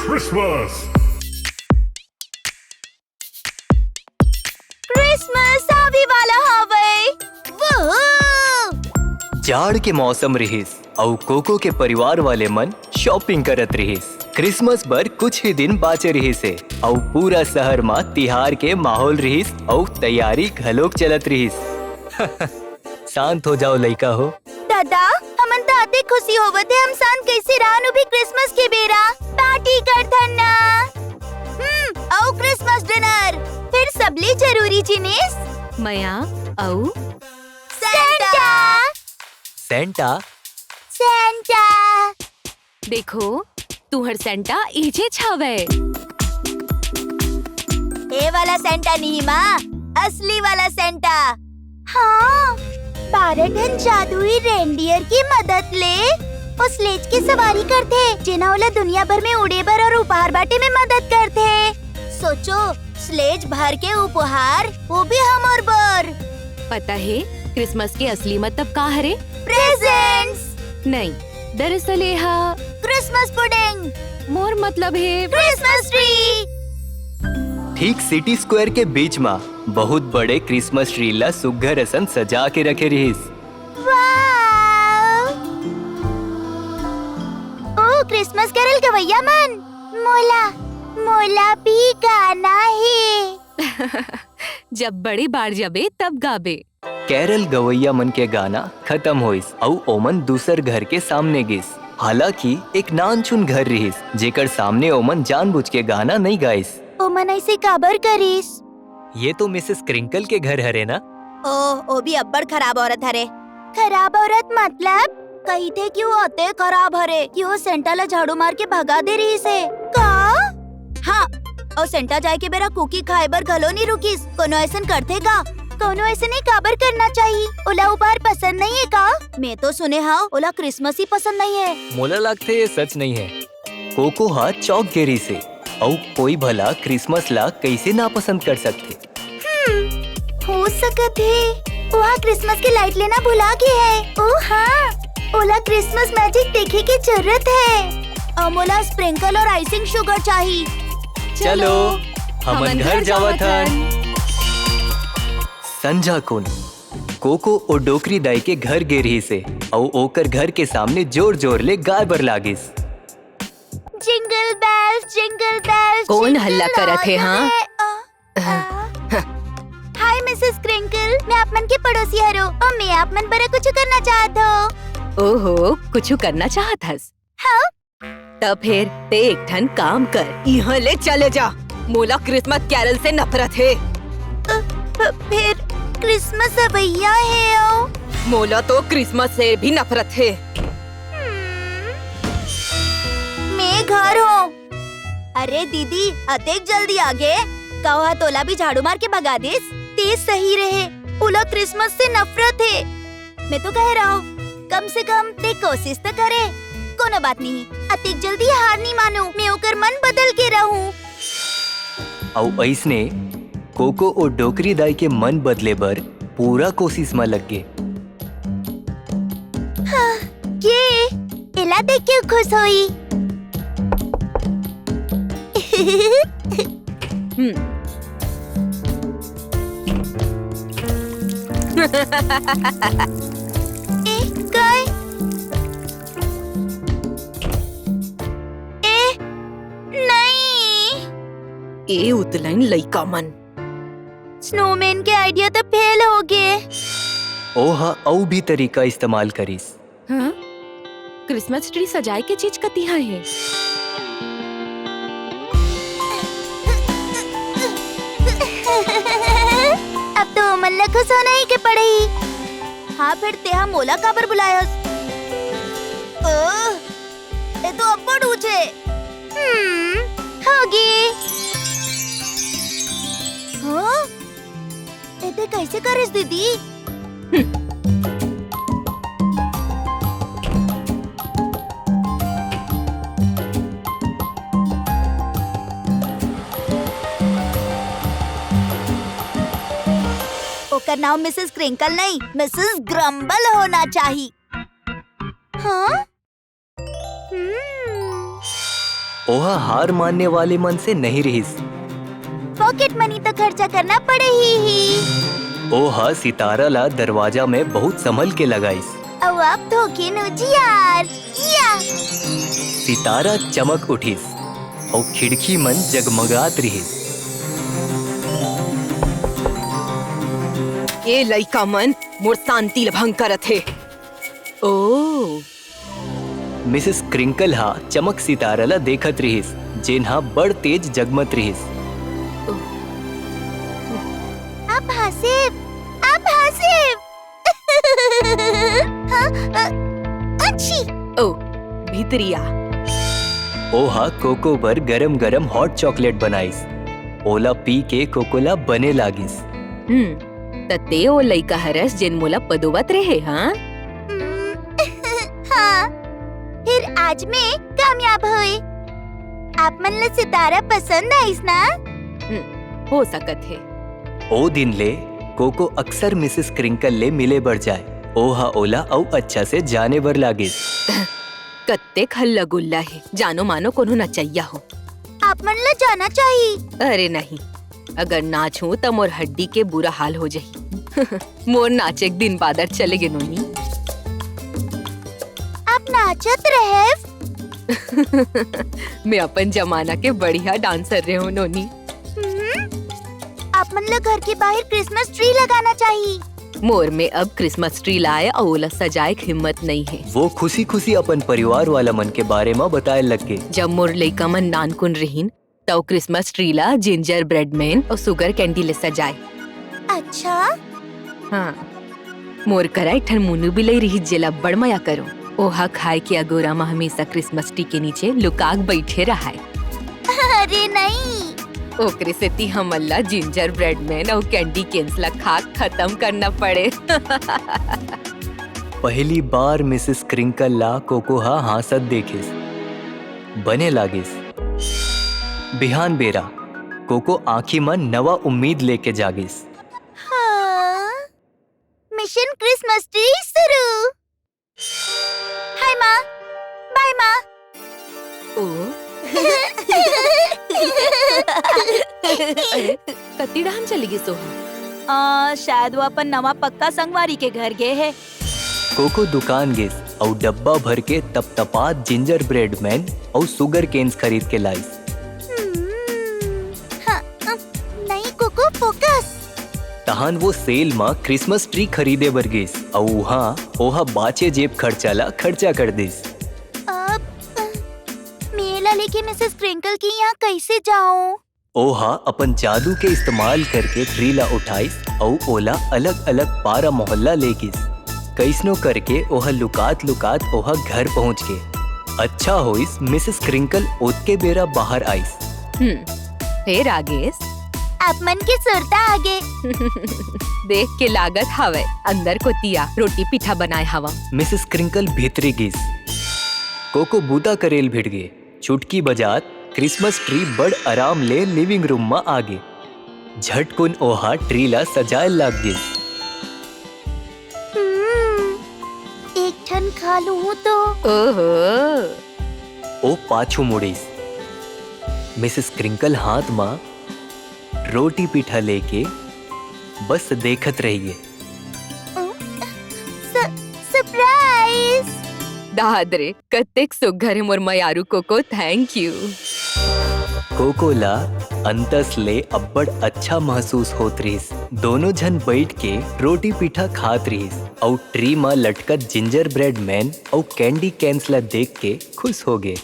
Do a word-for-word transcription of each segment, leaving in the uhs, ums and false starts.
Christmas. Christmas आवे वाला हवय। वूहू! जाड़ के मौसम रिहिस, अउ कोको के परिवार वाले मन शॉपिंग करत रिहिस। क्रिसमस बर कुछ ही दिन बाचे रिहिस हे, अउ पूरा शहर म तिहार के माहौल रिहिस, अउ तैयारी घलोक चलत रिहिस। शांत हो जाओ लइका हो। दादा, हमन त अतेक खुशी होवत हे, हम शांत कइसे रहन, वो भी क्रिसमस के बेरा। पार्टी करथन ना। हम्म, अउ क्रिसमस डिनर। फेर सबले जरूरी जिनिस, मया अउ सेंटा। सेंटा। सेंटा। देखो, तुंहर सेंटा इहेच हवय। ए वाला सेंटा नहीं माँ, असली वाला सेंटा। हाँ, बारह ठन जादुई रेनडियर के मदद ले वो स्लेज के सवारी करथे, जेन ह ओला दुनिया भर में उड़े बर अउ उपहार बांटे में मदद करथे। सोचो, स्लेज भर के उपहार, वो भी हमर बर। पता हे, क्रिसमस के असली मतलब का हरे? प्रेजेंट्स। नहीं, दरअसल ये हा क्रिसमस पुडिंग। मोर मतलब हे क्रिसमस ट्री। ठीक सिटी स्क्वायर के बीच म बहुत बड़े क्रिसमस ट्री ला सुग्घर असन सजा के रखे रिहिस। वाओ! ओ क्रिसमस कैरल गवैया मन, मोला, मोला भी गाना हे। जब बड़े बाढ़ जबे, तब गाबे। कैरल गवैया मन के गाना खतम होइस, अउ ओमन दूसर घर के सामने गिस। हालांकि एक नानचुन घर रिहिस, जेकर सामने ओमन जानबूझ के गाना नइ गाइस। ओमन अइसे काबर करिस? ये तो मिसेस क्रिंकल के घर हरे ना? ओह, वो भी अब्बड़ खराब औरत हरे। खराब औरत मतलब? कहिथे कि वो अतेक खराब हरे कि वो सेंटा ला झाड़ू मार के भगा दे रिहिस हे। का? हाँ, अउ सेंटा जाए के बेरा कुकी खाए बर घलो नइ रुकिस। कोनो अइसन करथे का? कोनो अइसने काबर करना चाही? ओला उपहार पसंद नइ हे का? मैं तो सुने हव, ओला क्रिसमस ही पसंद नइ हे। मोला लगथे ये सच नइ हे। कोको ह चौंक गे रिहिस हे, अउ कोई भला क्रिसमस ला कइसे नापसंद कर सकथे? हम्म, हो सकत हे, ओहा क्रिसमस के लाइट लेना भुला गे हे। ओ हाँ, ओला क्रिसमस मैजिक देखे के जरूरत हे। अउ मोला स्प्रिंकल अउ आइसिंग शुगर चाही। चलो, हमन घर जावत हन। संझा कुन कोको ओ डोकरी दाई के घर गे रिहिस हे, अउ ओकर घर के सामने जोर-जोर ले गाय बर लागिस। Jingle bells, jingle bells, कोन हल्ला करत हे, हाँ? हाय मिसेस क्रिंकल, मैं आप मन के पड़ोसी हरो अउ मैं आप मन बर कुछ करना चाहत हव। ओहो, कुछ करना चाहत हस? हाँ। त फेर ते एक ठन काम कर, इहाँ ले चले जा। मोला क्रिसमस कैरल से नफरत हे। अ, फ-, फेर क्रिसमस अवइया हे अउ मोला तो क्रिसमस से भी नफरत हे। हम्म, मैं घर हूँ। अरे दीदी, अतेक जल्दी आ गे? का ओहा तोला भी झाड़ू मार के भगा दिस? ते सही रहे, ओला क्रिसमस से नफरत हे। मैं तो कहे रहों, कम से कम ते कोशिश तो करे। कोनो बात नहीं, अतेक जल्दी हार नहीं मानूं, मैं ओकर मन बदल के रहूं। अउ अइसने कोको ओ डोकरी दाई के मन बदले बर पूरा कोशिश म लग गे। हाँ, ये एला देख के खुश होई। हम्म। ए, काय? ए, नहीं। ए उतलइन लइका मन। स्नोमैन के आइडिया तो फेल हो गे। ओहा अउ भी तरीका इस्तेमाल करिस। हाँ? क्रिसमस ट्री सजाए के चीज कतिहा हे? अब तो ओमन ला खुश होना ही के पड़ही। हाँ, फेर तेहा मोला काबर बुलायस? ओह, ए तो अब्बड़ ऊंच हे। हम्म, होगे। हाँ? एते कइसे करिस दीदी? ओकर नाम मिसेस क्रिंकल नहीं, मिसेस ग्रम्बल होना चाही। हाँ? हम्म। ओहा हार मानने वाले मन से नहीं रिहिस। पॉकेट मनी तो खर्चा करना पड़े ही ही। ओहा सितारा ला दरवाजा में बहुत संभल के लगाइस। अउ आप धोखे नो जियार। या। सितारा चमक उठिस अउ खिड़की मन जगमगात रिहिस। ए लइका मन मोर शांति ल भंग करत हे। ओ। मिसेस क्रिंकल हा चमक सितारा ला देखत रिहिस, जेन हा बड़ तेज जगमत रिहिस। आप हासिब, आप हासिब। हाँ, अ, अच्छी। ओ, भीतरी आ। ओहा कोको बर गरम-गरम हॉट चॉकलेट बनाइस। ओला पी के कोको ला बने लागिस। हम्म, त ते ओ लइका हरस जेन मोला पदोवत रहे, हाँ? हम्म, हाँ। फिर आज मैं कामयाब होए। आप मन ला सितारा पसंद आइस ना? हम्म, हो सकत हे। ओ दिन ले कोको अक्सर मिसेस क्रिंकल ले मिले बर जाए। ओहा ओला अउ अच्छा से जाने बर लागिस। कत्तेक हल्ला गुल्ला हे, जानो मानो कोनो नचइया हो। आप मन ला जाना चाही। अरे नहीं, अगर नाचहूं त मोर हड्डी के बुरा हाल हो जाही। मोर नाचे के दिन बादर चले गे नोनी। आप नाचत रहेव? मैं अपन जमाना के बढ़िया डांसर रहे हूँ नोनी। हम्म, आप मन ला घर के बाहर क्रिसमस ट्री लगाना चाही। मोर में अब क्रिसमस ट्री लाए अउ ओला सजाए के हिम्मत नइ हे। वो खुशी-खुशी अपन परिवार वाला मन के बारे म बताए लग गे। जब मोर लइका मन नानकुन रिहिन, त ओ क्रिसमस ट्री ला जिंजर ब्रेड मैन अउ शुगर कैंडी ले सजाए। अच्छा? हाँ। मोर करा एक ठन मुन्नू बिलई रिहिस, जेला बड़ मया करो। ओहा खाए के अगोरा म हमेशा क्रिसमस ट्री के नीचे लुकाक बइठे रहय। अरे नहीं। ओकरे सेती हमन ला जिंजर ब्रेड मैन अउ कैंडी केन्स ला खाक खतम करना पड़े। पहली बार मिसेस क्रिंकल ला कोको हा हाँसत देखिस। बने लागिस। बिहान बेरा कोको आँखी म नवा उम्मीद लेके जागिस। हाँ, मिशन क्रिसमस ट्री शुरू। हाय माँ, बाय माँ। ओ। अरे, कति डहन चली गिस ओहा? आ, शायद वो अपन नवा पक्का संगवारी के घर गे हे। कोको दुकान गिस अउ डब्बा भर के तपतपात जिंजर ब्रेड मैन अउ शुगर केन्स खरीद के लाइस। हम्म, हाँ, अ, नहीं कोको, फोकस। तहान वो सेल म क्रिसमस ट्री खरीदे बर गिस अउ उहाँ ओहा बाचे जेब खर्चा ला खर्चा कर दिस। अब, अ, मैं एला लेके मिसेस क्रिंकल के यहाँ कैसे जाऊँ? ओहा अपन जादू के इस्तेमाल करके ट्री ला उठाइस अउ ओला अलग-अलग पारा मोहल्ला ले गिस। कइसनो करके ओहा लुकात-लुकात ओहा घर पहुंच गे। अच्छा होइस, मिसेस क्रिंकल ओतके बेरा बाहर आइस। हम्म, हे रागेश। आप मन के सुरता आगे। देख के लागत हवय, अंदर कोती आ, रोटी पीठा बनाए हवं। मिसेस क्रिंकल भीतरी गिस। कोको बूता करेल भिड़ गे। चुटकी बजात क्रिसमस ट्री बड़ आराम ले लिविंग रूम म आगे। झटकुन ओहा ट्री ला सजाए लाग गिस। हम्म, एक ठन खा लूं तो। ओहो। ओ पाछू मुड़िस। मिसेस क्रिंकल हाथ म रोटी पीठा लेके बस देखत रहिगे। स-, सरप्राइज! दाद रे, कतेक सुग्घर हे मोर मयारू कोको, thank you। कोको ला अंतस ले अब्बड़ अच्छा महसूस होत रिहिस। दोनों झन बइठ के रोटी पीठा खात रिहिस अउ ट्री म लटकत जिंजर ब्रेड मैन अउ कैंडी कैन्स ला देख के खुश हो गे।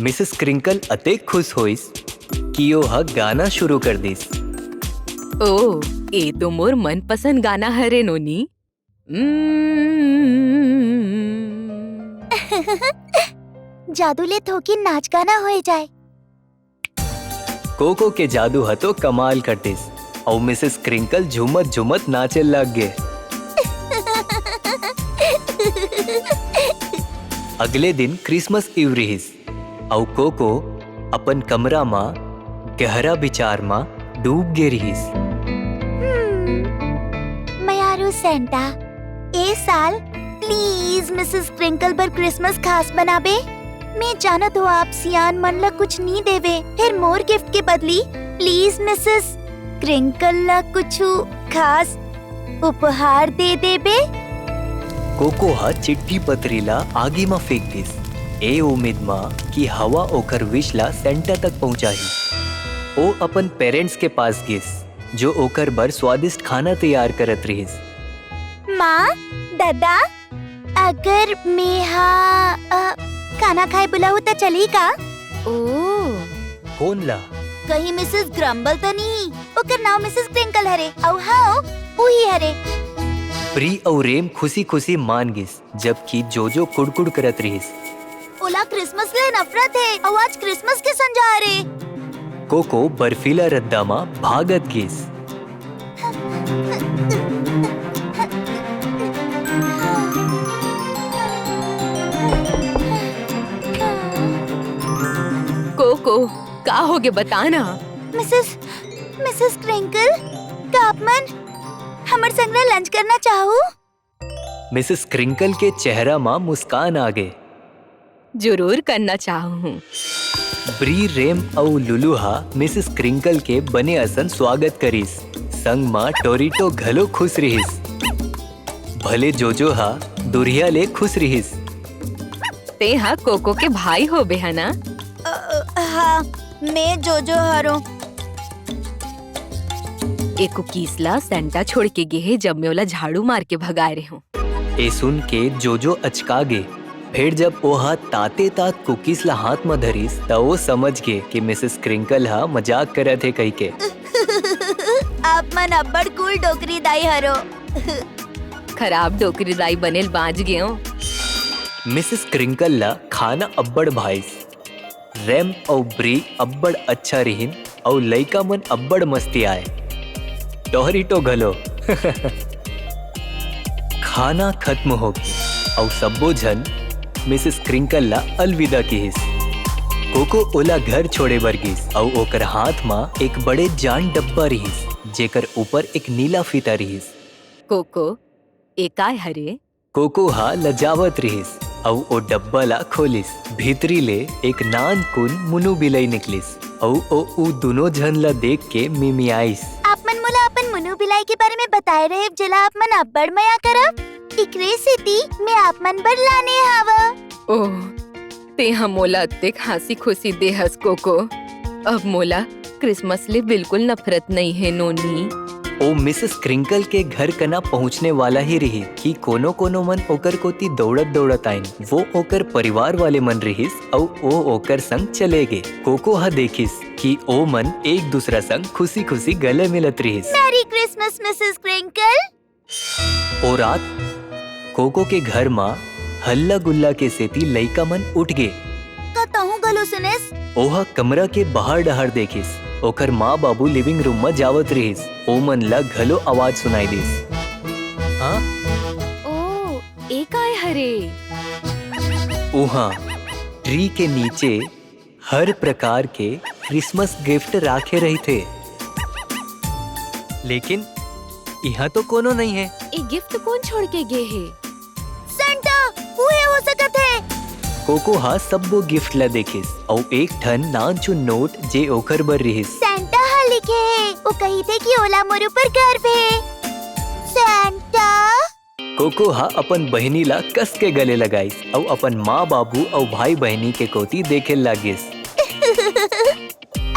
मिसेस क्रिंकल अतेक खुश होइस कि ओह गाना शुरू कर दिस। ओ, ए तो मोर मनपसंद गाना हरे नोनी। हम्म। जादू ले थोकिन नाच गाना होए जाए। कोको के जादू ह तो कमाल कर दिस, अउ मिसेस क्रिंकल झूमत-झूमत नाचे लग गे। अगले दिन क्रिसमस ईव रिहिस, अउ कोको अपन कमरा म गहरा विचार म डूब गे रिहिस। हम्म, मयारू सेंटा, ए साल प्लीज मिसेस क्रिंकल बर क्रिसमस खास बनाबे। मैं जानत हो आप सियान मन ला कुछ नी देवे, फिर मोर गिफ्ट के बदली प्लीज मिसेस क्रिंकल ला कुछ खास उपहार दे देबे। कोको ह चिट्ठी पत्री ला आगी म फेंक दिस, ए उम्मीद म कि हवा ओकर विश ला सेंटा तक पहुंचाही। ओ अपन पेरेंट्स के पास गिस, जो ओकर बर स्वादिष्ट खाना तैयार करत रिहिस। माँ, दादा, अगर मेहा, अ, खाना खाए बुलाहूँ त चलही का? ओ। कोन ला? कहीं मिसेस ग्रम्बल त नहीं? ओकर नाव मिसेस क्रिंकल हरे, अउ हाँ, उही हरे। ब्री अउ रेम खुशी-खुशी मान गिस, जबकि जोजो कुड़कुड़ करत रिहिस। ओला क्रिसमस ले नफरत हे, अउ आज क्रिसमस के संझा हरे। कोको बर्फीला रद्दा म भागत गिस। कोको, का होगे, बता ना। मिसेस, मिसेस क्रिंकल, का आप मन हमर संग लंच करना चाहू? मिसेस क्रिंकल के चेहरा म मुस्कान आ गे। जरूर करना चाहूँ। ब्री, रेम अउ लुलू हा मिसेस क्रिंकल के बने असन स्वागत करिस। संग म टोरिटो घलो खुश रिहिस। भले जोजो हा दुरिहा ले खुश रिहिस। तें हा कोको के भाई होबे, है ना? अ, अ, हाँ, मैं जोजो हरों। ए कुकीज ला सेंटा छोड़ के गे हे, जब मैं ओला झाड़ू मार के भगाए रेहेंव। ए सुन के जोजो अचका गे। फेर जब ओहा ताते-तात कुकीज ला हाथ म धरिस, त ओ समझ गे कि मिसेस क्रिंकल ह मजाक करत हे कहिके। आप मन अब्बड़ कूल डोकरी दाई हरो। खराब डोकरी दाई बने ल बांच गेंव। मिसेस क्रिंकल ला खाना अब्बड़ भाइस। रेम अउ ब्री अब्बड़ अच्छा रिहिन अउ लइका मन अब्बड़ मस्तियाए। टोहरिटो घलो। खाना खत्म होगे अउ सब्बो झन मिसेस क्रिंकल ला अलविदा किहिस। कोको ओला घर छोड़े बर गिस अउ ओकर हाथ म एक बड़े जान डब्बा रिहिस, जेकर ऊपर एक नीला फीता रिहिस। कोको, ए काय हरे? कोको हा लजावत रिहिस अउ ओ डब्बा ला खोलिस। भीतरी ले एक नानकुन मुनु बिलई निकलिस अउ ओ ऊ दुनो झन ला देख के मिमियाइस। आप मन मोला अपन मुनु बिलाई के बारे में बताए रहे, जेला आप मन अब्बड़ मया करव। इकरे सेती मैं आप मन बर लाने हावव। ओह, तें ह मोला अतेक हाँसी खुशी दे हस कोको। अब मोला क्रिसमस ले बिल्कुल नफरत नइ हे, नोनी। ओ मिसेस क्रिंकल के घर कना पहुंचने वाला ही रिहिस कि कोनो-कोनो मन ओकर कोति दौड़त-दौड़त आइन। वो ओकर परिवार वाले मन रिहिस अउ ओ ओकर संग चले गे। कोको ह देखिस कि ओ मन एक दूसरा संग खुशी-खुशी गले मिलत रिहिस। Merry Christmas, Mrs crinkle. ओ रात कोको के घर म हल्ला गुल्ला के सेती लइका मन उठ गे। का तहूं घलो सुनेस? ओहा कमरा के बाहर डहर देखिस। ओकर माँ बाबू लिविंग रूम म जावत रिहिस। ओमन ला घलो आवाज सुनाई दिस। हाँ? ओ, ए काय हरे? उहाँ ट्री के नीचे हर प्रकार के क्रिसमस गिफ्ट राखे रहिथे। लेकिन इहाँ तो कोनो नइ हे। ए गिफ्ट कोन छोड़ के गे हे? सेंटा, उहे हो सकत हे। कोको हा सब्बो गिफ्ट ला देखिस अउ एक ठन नानचुन नोट जे ओकर बर रिहिस। सेंटा हा लिखे हे, ओ कहिथे कि ओला मोर ऊपर गर्व हे। सेंटा। कोको हा अपन बहिनी ला कस के गले लगाइस अउ अपन माँ बाबू अउ भाई बहिनी के कोति देखे लागिस।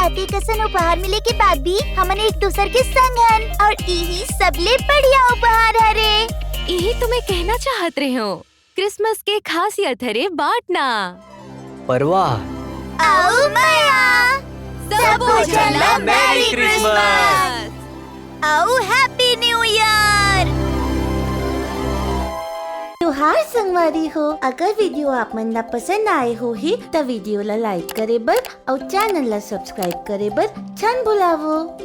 अतेक असन उपहार मिले के बाद भी हमन एक दूसर के संग हन अउ इही सबले बढ़िया उपहार हरे। इही तो मैं कहना चाहत रहेंव, क्रिसमस के खासियत हरे बांटना। परवाह। अउ मया। सबो झन ला मैरी क्रिसमस। अउ हैप्पी न्यू ईयर। तुहार संगवारी हो, अगर वीडियो आप मन ला पसंद आए होही, त वीडियो ला लाइक करे बर अउ चैनल ला सब्सक्राइब करे बर झन भुलावो।